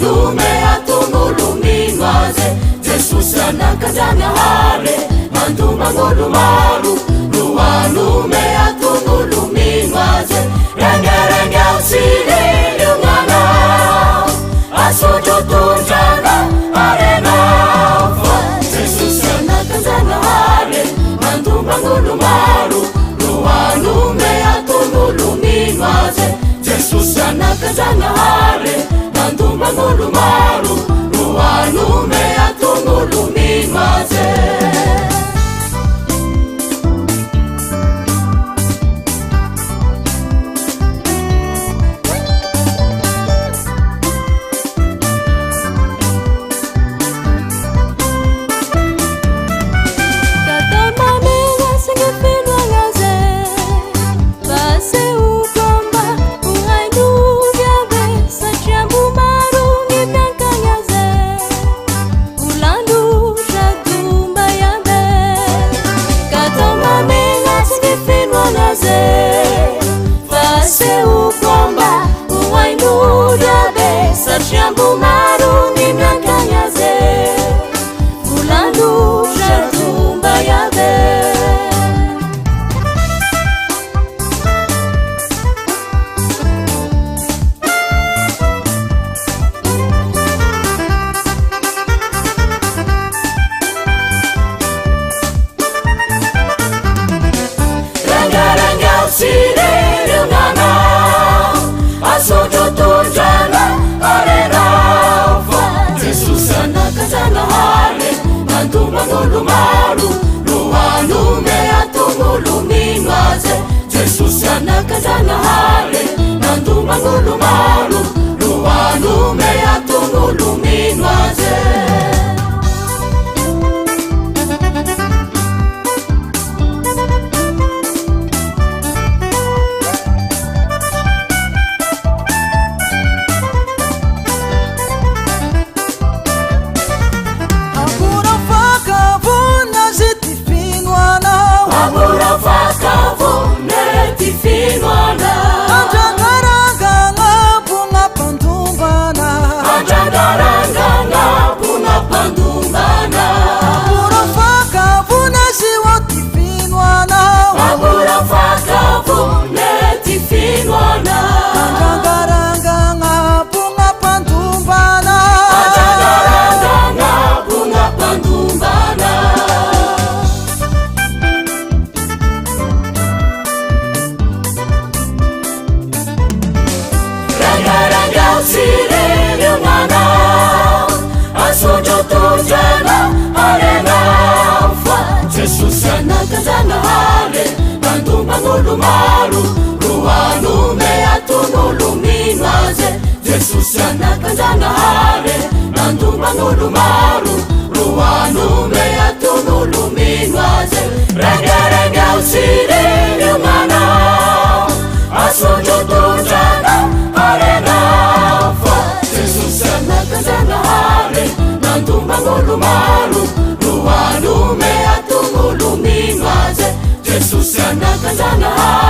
anome aton'olo mino azy. Jesosy anak'Andrianahary mandombagn'olo maro ro anome aton'olo mino azy. Rengerengeo tsy rilignana, asondro tondrana arena fa Jesosy anak'Andrianahary mandombagn'olo maro ro anome aton'olo mino azy. Jesosy anak'Andrianahary mandombagn'olo maro ro anome aton'olo mino azy. Rengarengao tsy rirignana, asondro tondrana arena fa Jesosy anak'Andrianahary mandombagn'olo maro ro anome aton'olo mino azy. Jesosy anak'Andrianahary mandombagn'olo maro ro anome aton'olo mino azy. Amora fakavona ty finoanao, Amora fakavona ty finoana, Andrangarangana bonampandombana, Andrangarangana bonampandombana, Amora fakavona zy ty finoanao, Amora fakavona ty finoana, Andrangarangana bonampandombana, Andrangarangana bonampandombana. Rengarengao tsy rirignana, asondro tondrana arena fa Jesosy anak'Andrianahary mandombagn'olo maro ro anome aton'olo mino azy. Jesosy anak'Andrianahary mandombagn'olo maro ro anome aton'olo mino azy. Rengarengao tsy rirignana, asondro tondrana arena fa Jesosy anak'Andrianahary mandombagn'olo maro ro anome aton'olo mino azy. Jesosy anak'Andrianahary.